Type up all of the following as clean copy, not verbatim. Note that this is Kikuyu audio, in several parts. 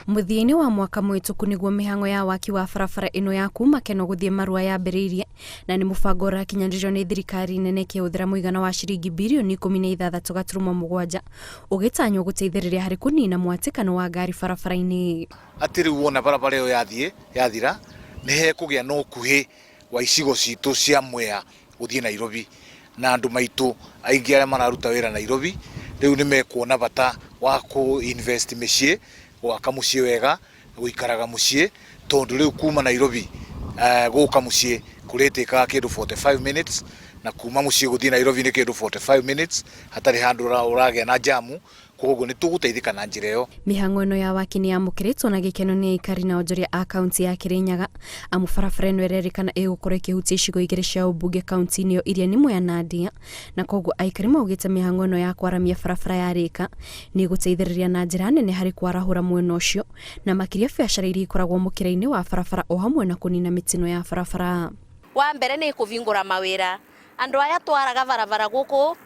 Mũthia-inĩ wa mwaka mũhĩtũku nĩguo mĩhang'o ya waki wa barabara ĩno ya kuma Keno gũthiĩ Marua yambĩrĩirie na nĩ mũbango ũrakinyanĩrio nĩ thirikari nene ĩkĩhũthĩra mũigana wa ciringi birioni 16.7 ũgĩtanywo gũteithĩrĩria harĩ kũnina mwatĩkano wa ngari barabara-inĩ. Atĩ rĩu wona barabara ĩyo yathiĩ yathira nĩ hekũgĩa na ũkuhĩ wa icigo citũ cia Mwea gũthiĩ Nairobi na andũ maitũ aingĩ arĩa mararuta wĩra Nairobi rĩu nĩ mekuona bata wa kũ invest mĩciĩ, gwaka mũciĩ wega, gũikaraga mũciĩ tondũ rĩu kuma Nairobi gũka mũciĩ kũrĩtĩkaga kĩndũ 45 minutes na kuma mũciĩ gũthiĩ Nairobi nĩ kĩndũ 45 minutes hatarĩ handũ ũragĩa na jamu, koguo nĩ tũgũteithĩka na njĩra ĩyo. Mĩhang'o ĩno ya waki nĩ yamũkĩrĩtwo na gĩkeno nĩ aikari na onjoria a kaunti ya Kirinyaga amu barabara ĩno ĩrerĩkana ĩgũkorwo ĩkĩhutia icigo igĩrĩ cia ũmbunge kaunti-inĩ ĩyo iria nĩ Mwea na Ndia, na koguo aikari maugĩte mĩhang'o ĩno ya kwaramia barabara ya Rĩka nĩ ĩgũteithĩrĩria na njĩra nene harĩ kwarahũra mwena ũcio na makĩria biacara iria ikoragwo mũkĩra-inĩ wa barabara o hamwe na kũnina mĩtino ya barabara. Wa mbere nĩ kũbingũra mawĩra andũ aya twaraga barabara gũkũ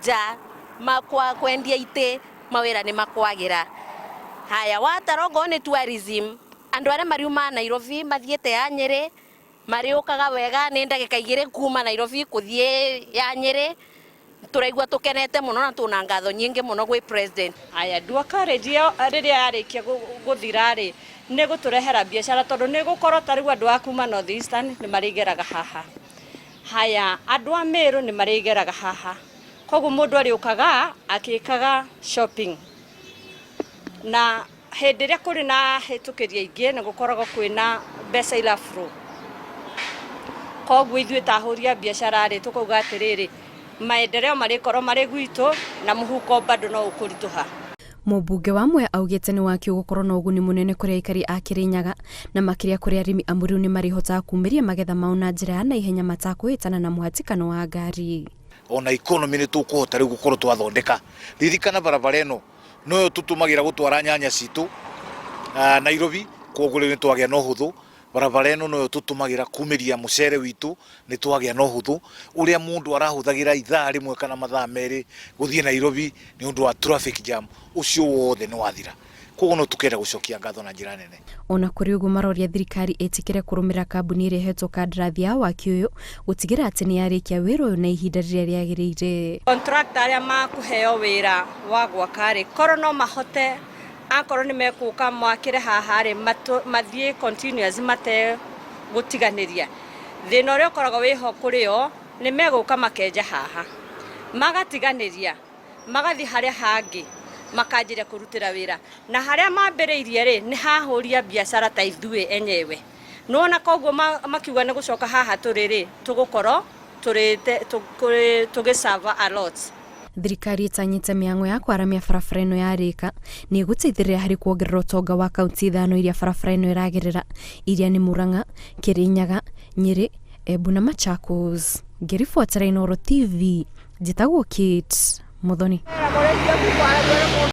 nja makwa kwendia itĩ mawĩra nĩ makwagĩra. Haya watara okorwo nĩ tourism andũ arĩa mariuma Nairobi mathiĩte ya Nyĩrĩ marĩũkaga wega nĩ ndagĩka 2 kuma Nairobi kũthiĩ ya Nyĩrĩ tũraigua tũkenete mũno na tũna ngatho nyingĩ mũno gwĩ president. Aya dual carriage ĩyo rĩrĩa yarĩkia gũthira rĩ nĩ gũtũrehera biacara tondũ nĩ gũkorwo ta rĩu andũ a kuma North Eastern nĩ marĩgeraga haha. Haya andũ a Meru nĩ marĩgeraga haha, koguo mũndũ arĩũkaga akĩkaga shopping, na hĩndĩ ĩrĩa kũrĩ na ahĩtũkĩri aingĩ nĩ gũkoragwo kwĩna mbeca ira flow. Koguo ithuĩ ta ahũri a biacara rĩ tũkauga atĩrĩrĩ, maendeleo marĩkorwo marĩ gwitũ na mũhuko bado no ũkũritũha. Mũmbunge wa Mwea augĩte nĩ waki ũgũkorwo na ũguni mũnene kũrĩ aikari a Kirinyaga na makĩria kũrĩ arĩmi amu rĩu nĩ marĩhotaga kumĩria magetha mao na njĩra ya naihenya matakũhĩtana na mũhatĩkano wa ngari. Ona economy nĩ tũkũhota rĩu gũkorwo twathondeka. Ririkana barabara ĩno noyo tũtũmagĩra gũtwara nyanya citũ Nairobi, koguo rĩu nĩ twagĩa na ũhũthũ. Barabara ĩno noyo tũtũmagĩra kumĩria mũcere witũ, nĩ twagĩa na ũhũthũ. Ũrĩa mũndũ arahũthagĩra ithaa rĩmwe kana mathaa merĩ gũthiĩ Nairobi nĩ ũndũ wa traffic jam, ũcio wothe nĩ wathira. Koguo no tũkenda gũcokia ngatho na njĩra nene. Ona kũrĩ ũguo maroria thirikari ĩtĩkĩre kũrũmĩrĩra kambuni ĩrĩa ĩhetwo kandarathi ya waki ũyũ gũtigĩrĩra atĩ nĩ yarĩkia wĩra ũyũ na ihinda rĩrĩa rĩagĩrĩire. Contractor arĩa makũheo wĩra wa gwaka rĩ, korwo no mahote akorwo nĩ mekũka mwakĩre haha rĩ, mathiĩ continuous mategũtiganĩria. Thĩna ũrĩa ũkoragwo wĩho kũrĩ o nĩ megũka makenja haha magatiganĩria magathiĩ harĩa hangĩ makanjĩria kũrutĩra wĩra, na harĩa mambĩrĩirie rĩ nĩ hahũria biacara ta ithuĩ enyewe. Nĩwona koguo makiuga nĩ gũcoka haha tũrĩ rĩ, tũgũkorwo tũgĩ a lot. Thirikari ĩtanyĩte mĩhang'o ya kwaramia barabara ĩno ya Rĩka nĩ ĩgũteithĩrĩria harĩ kuongerera ũtonga wa kaunti 5 iria barabara ĩno ĩragerera iria nĩ Murang'a, Kirinyaga, Nyĩrĩ, Embu na Machakos. Ngĩribotera Inooro TV, njĩtagwo Kate Muthoni.